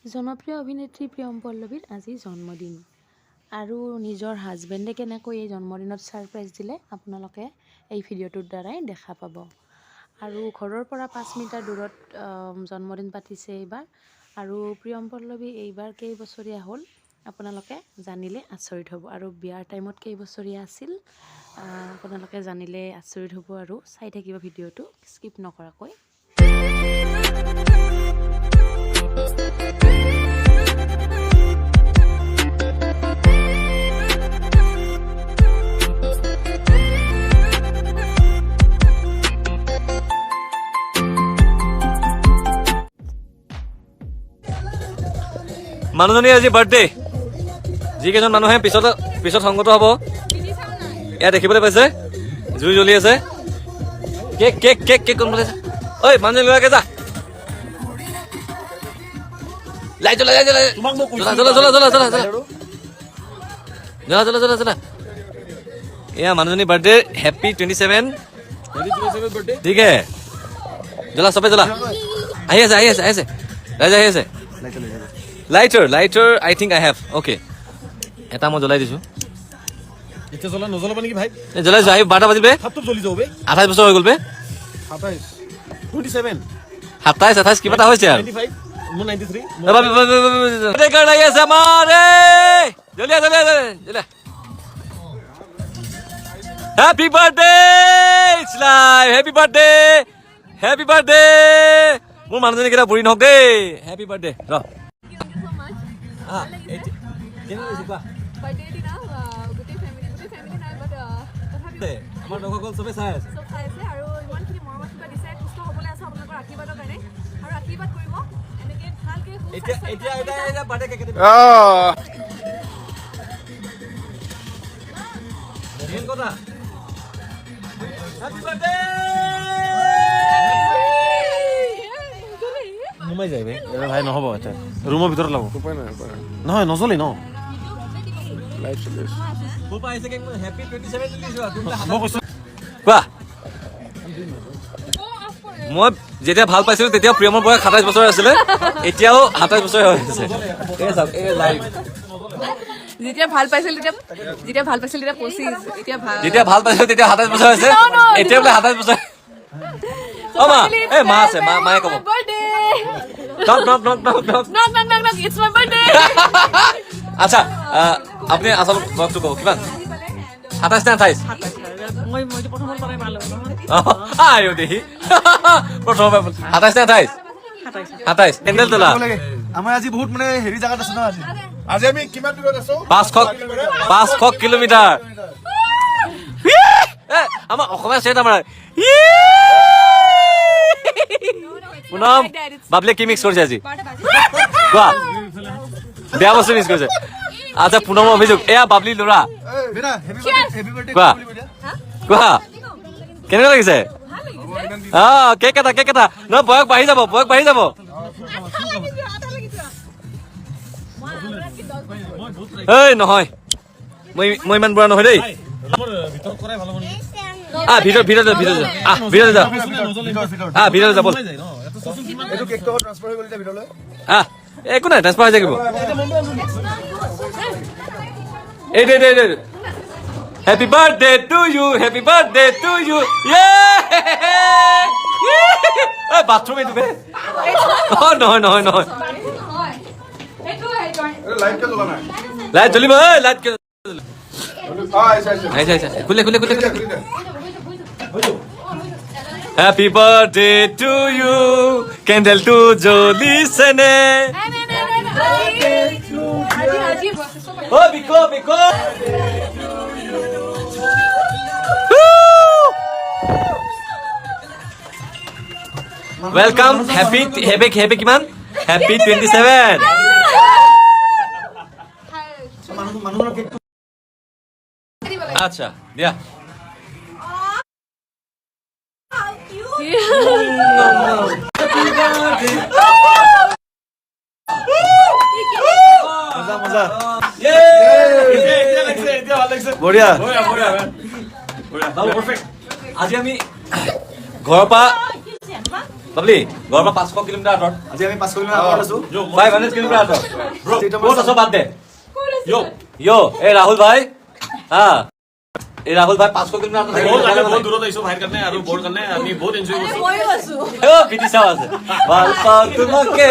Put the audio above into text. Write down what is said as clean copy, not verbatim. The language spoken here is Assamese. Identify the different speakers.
Speaker 1: জনপ্ৰিয় অভিনেত্ৰী প্ৰিয়ম পল্লৱীৰ আজি জন্মদিন আৰু নিজৰ হাজবেণ্ডে কেনেকৈ এই জন্মদিনত ছাৰপ্ৰাইজ দিলে, আপোনালোকে এই ভিডিঅ'টোৰ দ্বাৰাই দেখা পাব। আৰু ঘৰৰ পৰা 5 মিটাৰ দূৰত জন্মদিন পাতিছে এইবাৰ। আৰু প্ৰিয়ম পল্লৱী এইবাৰ কেইবছৰীয়া হ'ল, আপোনালোকে জানিলে আচৰিত হ'ব। আৰু বিয়াৰ টাইমত কেইবছৰীয়া আছিল, আপোনালোকে জানিলে আচৰিত হ'ব। আৰু চাই থাকিব ভিডিঅ'টো স্কিপ নকৰাকৈ।
Speaker 2: মানুহজনীৰ আজি বাৰ্থডে। যিকেইজন মানুহে পিছত পিছত সংগত হ'ব, এয়া দেখিবলৈ পাইছে, জুই জ্বলি আছে। কেক, কেক, কেক, কেক কোন বনাইছে? ঐ মানুহজনী, ল'ৰাকে যা, লাইট জ্বলা, লাইট জ্বলা, জ্বলা, জ্বলা, জ্বলা, জ্বলা, জ্বলা, জ্বলা, জ্বলা, জ্বলা, জ্বলা। এয়া মানুহজনী বাৰ্থডে, হেপী 27। ঠিক হে, জ্বলা, চবে জ্বলা। আহি আছে, আহি আছে, আহি আছে, ৰাইজ আহি আছে। Lighter, lighter, I think I have. Okay, এটা মই জ্বলাই দিছো।
Speaker 3: এতিয়া জ্বলা নজ্বলাব নেকি ভাই?
Speaker 2: এই জ্বলাইছো, আহি 12টা বাজিল বে।
Speaker 3: হাতটো জ্বলি যাব বে।
Speaker 2: 28 বছৰ হৈ গ'ল বে।
Speaker 3: 27, 27।
Speaker 2: 27, 28 কিবা এটা হৈছে আৰু।
Speaker 3: 95, মোৰ 93।
Speaker 2: গাৰ্ড আহি আছে আমাৰ। এই জ্বলিয়া, জ্বলিয়া, জ্বলিয়া। Happy birthday, it's live. Happy birthday, happy birthday. মোৰ মানুহজনী কেইটা বুঢ়ী নহওক দেই। হেপী বাৰ্থডে ৰ। আহ, কেনেকুৱা লাগিছে কোৱা?
Speaker 4: বাৰ্থডে দিনা গোটেই ফেমিলি, গোটেই ফেমিলি নাই, বাট তথাপিও
Speaker 2: আমাৰ দৰ্শকসকল চবে চাই আছে।
Speaker 4: চব চাই আছে আৰু ইমানখিনি মৰম আশীৰ্বাদ দিছে। সুস্থ হ'বলৈ আছোঁ আপোনালোকৰ আশীৰ্বাদৰ কাৰণে আৰু আশীৰ্বাদ কৰিব এনেকে ভালকে।
Speaker 2: এতিয়া এতিয়া এতিয়া এতিয়া বাৰ্থডে কেক কাটিম। মেইন কথা, হেপী বাৰ্থডে।
Speaker 3: নুমাই যায় বে ভাই, নহ'ব। এতিয়া ৰুমৰ ভিতৰত লাব নহয়, নজ্বলে ন।
Speaker 2: ক'ৰ পৰা আহিছে কেক? হেপী 27 দিছো।
Speaker 3: মই কৈছোঁ।
Speaker 2: কোৱা, মই যেতিয়া ভাল পাইছিলো, তেতিয়া প্ৰিয়মৰ বয়স 27 বছৰ আছিলে, এতিয়াও 27 বছৰ হৈ আছে। এই চাওক, এই লাইভ।
Speaker 4: যেতিয়া ভাল পাইছিল তেতিয়া, যেতিয়া ভাল পাইছিল তেতিয়া 25, এতিয়া ভাল
Speaker 2: যেতিয়া ভাল পাইছিলো তেতিয়া 27 বছৰ হৈছে, এতিয়া বোলে 27 বছৰ। অ মা, এই মা আছে, মা, মায়ে ক'ব।
Speaker 4: Birthday.
Speaker 2: Knock, knock, knock, knock, knock.
Speaker 4: Knock, knock, knock, knock, it's my birthday.
Speaker 2: আচ্ছা, আপুনি আচল বয়সটো ক'ব কিমান, 27 নে 28?
Speaker 5: মইতো প্ৰথমৰ পৰাই পালো নহয়।
Speaker 2: আয়ো দেহি, প্ৰথমৰ পৰাই 27 নে 28?
Speaker 5: 27।
Speaker 2: 27। কেণ্ডেল তোলা।
Speaker 6: আমাৰ আজি বহুত মানে হেৰি জাগাত আছো ন আজি।
Speaker 7: আজি আমি কিমান দূৰত আছো?
Speaker 2: 500, 500 কিলোমিটাৰ। এ, আমাৰ অসমীয়া ষ্টেট আমাৰ পুনম বাবলে কি মিক্স কৰিছে আজি কোৱা? বেয়া বস্তু মিক্স কৰিছে। আচ্ছা, পুনমৰ অভিযোগ, এয়া বাবলি ল'ৰা।
Speaker 6: বেটা, হেপী বাৰ্থডে, হেপী বাৰ্থডে।
Speaker 2: কোৱা, কোৱা, কেনেকুৱা লাগিছে? অ কেক এটা, কেক এটা নহয়, বয়স বাঢ়ি যাব, বয়স বাঢ়ি যাব। এই নহয়, মই ইমান বুঢ়া নহয় দেই।
Speaker 3: ৰুমৰ ভিতৰত কৰাই ভাল হ'ব নেকি?
Speaker 2: আহ, ভিতৰত, ভিতৰত যা, ভিতৰত যা, আহ, ভিতৰত যা। আহ, ভিতৰত যা, ব'ল।
Speaker 3: যায় ন এটা চচোন কিমান।
Speaker 6: এইটো কেকটো ট্ৰান্সফাৰ হৈ গ'ল এতিয়া ভিতৰলৈ।
Speaker 2: আহ, একো নাই, ট্ৰেন্সফাৰ হৈ থাকিব। এইটো, এইটো, এইটো। Happy birthday to you, happy birthday to you. এই বাথৰুম এইটো বে। অ নহয়, নহয়, নহয়।
Speaker 7: লাইট কিয় জ্বলা নাই?
Speaker 2: লাইট জ্বলিব। এই লাইট কিয়?
Speaker 7: অ আহিছে, আহিছে।
Speaker 2: আহিছে, আহিছে। খুলে, খুলে, খুলে, খুলে।
Speaker 7: খুলি দে।
Speaker 2: Happy birthday to you. কেণ্ডেলটো জ্বলিছেনে?
Speaker 4: আজি আজি
Speaker 2: অ বিক, বিক। Welcome, happy, happy, happy কিমান? হেপী 27।
Speaker 6: মানুহজনৰ কেকটো।
Speaker 2: আচ্ছা দিয়া।
Speaker 6: মজা, মজা, বঢ়িয়া।
Speaker 2: আজি আমি ঘৰৰ পৰা বাবলি, ঘৰৰ পৰা 500 কিলোমিটাৰ আঁতৰত।
Speaker 6: আজি আমি 500 কিলোমিটাৰ আগত আছো।
Speaker 2: 500 কিলোমিটাৰ আঁতৰত। ক'ত আছ বাদ দে। য়, এই ৰাহুল ভাই, হা, এই ৰাহুল ভাই 500 কিলোমিটাৰ আঁতৰত থাকি।
Speaker 3: বহুত আমি বহুত দূৰত আহিছো ভাইৰ কাৰণে আৰু বৰ কাৰণে। আমি বহুত এনজয় কৰিছো।
Speaker 4: ময়ো আছো।
Speaker 2: অ, পিটি চাও আছে। ভাল পাওঁ তোমাকে।